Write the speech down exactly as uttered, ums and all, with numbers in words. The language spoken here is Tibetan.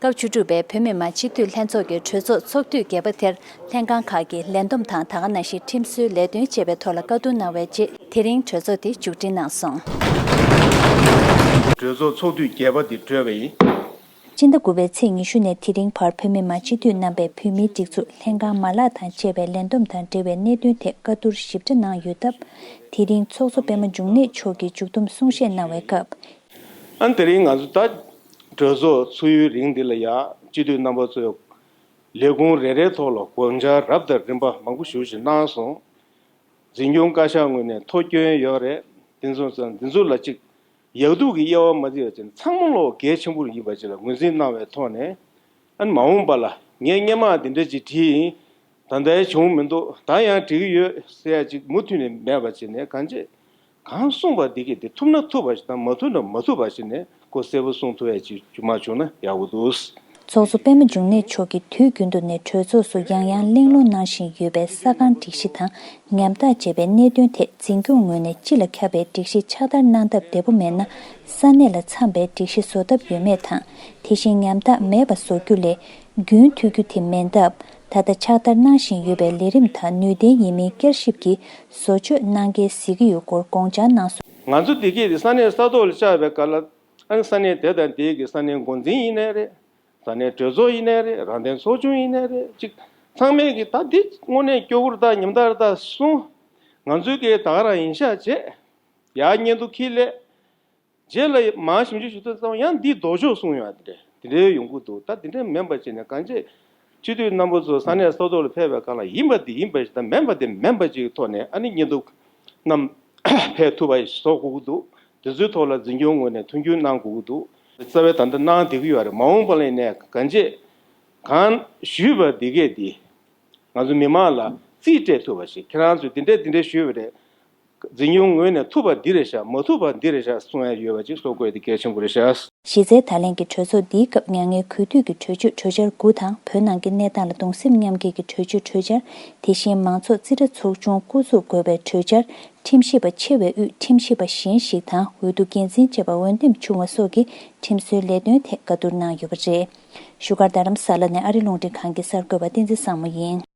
སྐབས་བཅུ་དྲུག་པའི་བོད་མི་མང་སྤྱི་འཐུས་ལྷན་ཚོགས་ཀྱི་གྲོས་ཚོགས་ཚོགས་དུས་བརྒྱད་པ་དེར་ལྷན་ཁང་ཁག་གི་ལས་བསྡོམས་དང་ད་ག་ནང་བཞིན་ཁྲིམས་བཟོའི་ལས་དོན་བཅས་པའི་ཐོག་ལ་བཀའ་བསྡུར་གནང་བའི་རྗེས་དེ་རིང་གྲོས་ཚོགས་དེ་མཇུག་སྒྲིལ་གནང་སོང་། གྲོས་ཚོགས་ཚོགས་དུས་བརྒྱད་པ་དེ་གྲོལ་བ་ཡིན། སྤྱི་ཟླ་དགུ་པའི་ཚེས་ཉི་ཤུ་ནས་དེ་རིང་བར་བོད་མི་མང་སྤྱི་འཐུས་རྣམ་པས་བོད་མིའི་སྒྲིག་འཛུགས་ལྷན་ཁང་མ་ལག་དང་བཅས་པའི་ལས་བསྡོམས་དང་འབྲེལ་བའི་གནད་དོན་ཐད་བཀའ་བསྡུར་ཞིབ་ཕྲ་གནང་ཡོད་སྟབས། དེ་རིང་ཚོགས་གཙོ་པད་མ་འབྱུང་གནས་མཆོག་གིས་མཇུག་བསྡོམས་གསུང་བཤད་གནང་བའི་སྐབས། ཨ་ནི་དེ་རིང་ང་ཚོ་ད་གྲོས་ཚོགས་ཚུགས་ཡུན་རིང་འདི་ལ་ཡ་སྤྱི་འཐུས་རྣམ་པ་ཚོས་ལས་ཁུངས་རེ་རེའི་ཐོག་ལ་དགོངས་འཆར་རབ་དང་རིམ་པ་མང་པོ་ཞེ་པོ་ཞིག་གནང་སོང་། འཛིན་སྐྱོང་བཀའ་ཤག་ངོས་ནས་ཐོ་སྐྱོན་ཡོད་རེད། དེ་ཚོ་ཚོ་འདི་ཚོ་ལ་ཅིག་ཡག་སྡུག་གི་དབྱེ་བ་མ་བརྩི་བ་བྱས་ནས་ཚང་མ་ལོག་གལ་ཆེན་པོ་ཡིན་པ་ཅིག་ལ་ངོས་འཛིན་གནང་བའི་ཐོག་ནས། ཨ་ནི་མ་འོངས་པ་ལ་ངས་སྔོན་མ་འདི་འདྲ་ཅིག་བྲིས་ཡིན། ད་ལྟའི་བྱུང་མི་འདུག་ད་ཡང་འགྲིག་གི་ཡོད་ཟེར་ཡ་ཅིག་མུ་མཐུད་ནས་མེད་པ་བྱས་ནས་གང་བྱེད། གང་གསུངས་པ་འདི་གས་དེ་ཐུབ་ན་ཐུབ་པ་ཞིག་དང་མ་ཐུབ་ན་མ་ཐུབ་པ་ཞིག་ནས་ཁོ་གསལ་པོ་གསུངས་ཐུབ་ཡ་ཅིག་བྱུང་མ་བྱུང་ན་ཡག་པོ་འདུག་ཚོགས་གཙོ་པད་མ་འབྱུང་གནས་མཆོག་གིས་དུས་རྒྱུན་དུ་ནས་གྲོས་ཚོགས་སུ་ཡང་ཡང་གླེང་སློང་གནང་བཞིན་ཡོད་པའི་ས་ཁང་སྒྲིག་གཞི་དང་ཉམ་ཐག་བྱས་པའི་གནད་དོན་ཐད་འཛིན་སྐྱོང་ངོས་ནས་སྤྱི་ལ་ཁྱབ་པའི་སྒྲིག་གཞི་ཕྱག་བསྟར་གནང་སྟབས་བདེ་པོ་མེད་ན། ས་གནས་ལ་འཚམ་པའི་སྒྲིག་གཞི་བཟོ་ཐབས་ཡོད་མེད་དང་། དེ་བཞིན་ཉམ་ཐག་མེད་པ་བཟོ་རྒྱུ་ལས་རྒྱུན་མཐུད་རྒྱུ་དེ་མིན་སྟབས། ད་ལྟ་ཕྱག་བསྟར་གནང་བཞིན་ཡོད་པའི་ལས་རིམ་དག་ནུས་ལྡན་ཡིན་མིན་བསྐྱར་ཞིབ་ཀྱིས་བཟོ་བཅོས་གནང་གལ་གཟིགས་ཀྱི་ཡོད་སྐོར་དགོངས་འཆར་གནང་སོང་། ང་ཚོ་འདི་གས་དེ་ས་གནས་ས་ཐོག་ལ་བཅར་བའི་སྐབས་ལ། ཨ་ནི་ས་གནས་དེ་དང་དེའི་གི་ས་གནས་འགོ་འཛིན་ཡིན་ནའི་རེད། ས་གནས་གྲོས་ཚོགས་ཡིན་ནའི་རེད། རང་བདེན་ཚོགས་ཆུང་ཡིན་ནའི་རེད། ཅིག་ཚང་མས་གི་ད་འདི་དངོས་གནས་སྐྱོ་པོ་རེད་ད། ཉམ་ཐག་རེད་ད་གསུངས། ང་ཚོའི་གི་ད་ག་རང་ཡིན་ཤག་བྱས། ཡར་སྙན་ཐོ་ཁྱེར་སླེབས། རྗེས་ལ་མར་ཞིབ་འཇུག་ཞུ་དུས་ཙམ་ཡང་འདི་ལྡོག་ཕྱོགས་གསུངས་ཡོང་བ་དེ་འདྲ་དེ་འདྲའི་ཡོང་གི་འདུག་ད་དེ་འདྲ་མིན་པ་བྱས་ནས་གང་བྱེད། སྤྱི་འཐུས་རྣམ་པ་ཚོ་ས་གནས་ས་ཐོག་ལ་ཕེབས་པའི་སྐབས་ལ་ཡིན་པ་འདི་ཡིན་པ་ཞིག་དང་མིན་པ་འདི་མིན་པ་ཅིག་གི་ཐོག་ནས་ཨ་ནི་སྙན་ཐོ་རྣམས་ཕེབས་ཐུབ་པ་ཞིག་བཟོ་དགོས་ཀྱི་འདུག་དེ་ཚོའི་ཐོག་ལ་འཛིན་སྐྱོང་ངོས་ནས་མཐུན་འགྱུར་གནང་དགོས་ཀྱི་འདུག་རྩ་བའི་ད་ལྟ་གནང་བསྡད་ཀྱི་ཡོད་རེད། མ་འོངས་པ་ལ་ནས་གང་བྱེད། གང་ཞུས་པ་འདི་གས་འདི་ང་ཚོ་མི་མང་ལ་རྩིས་སྤྲད་ཐུབ་པ་ཞིག་ཁྱེད་རང་ཚོས་འདི་འདྲས་འདི་འདྲས་ཞུས་པ་རེད། འཛིན་སྐྱོང་ངོས་ནས་ཐུབ་པ་འདི་རེད་ཤག་མ་ཐུབ་པ་འདི་རེད་ཤག་གསུང་ཡ་ཡོད་པ་ཅིག་བཟོ་དགོས་དེ་གལ་ཆེན་པོ་རེད་ཤག་གཞི་རྩའི་ད་ལན་གྱི་གྲོས་ཚོགས་འདིའི་སྐབས་མྱ་ངན་གུས་འདུད་ཀྱི་གྲོས་ཆོད་གྲོས་འཆར་དགུ་དང་བོད་ནང་གི་གནས་སྟངས་ལ་གདུང་སེམས་མཉམ་སྐྱེད་ཀྱི་གྲོས་ཆོད་གྲོས་འཆར། དེ་བཞིན་མང་ཚོགས་རྩིས་ཁྲ་ཚོགས་ཆུང་བསྐོ་འཛུགས་དགོས་པའི་གྲོས་འཆར། ཁྲིམས་ཞིབ་པ་ཆེ་བའི་དབུས་ཁྲིམས་ཞིབ་པ་གཞན་ཞིག་དང་འོས་བསྡུ་འགན་འཛིན་བཅས་པ་འོས་འདེམས་བྱུང་བ་སོགས་ཀྱི་ཁྲིམས་བཟོའི་ལས་དོན་ཐད་བཀའ་བསྡུར་གནང་ཡོད་པ་རེད། བཞུགས་སྒར་རྡ་རམ་ས་ལ་ནས་ཨ་རི་རླུང་འཕྲིན་ཁང་གི་གསར་འགོད་པ་བསྟན་འཛིན་བཟང་མོ་ཡིན།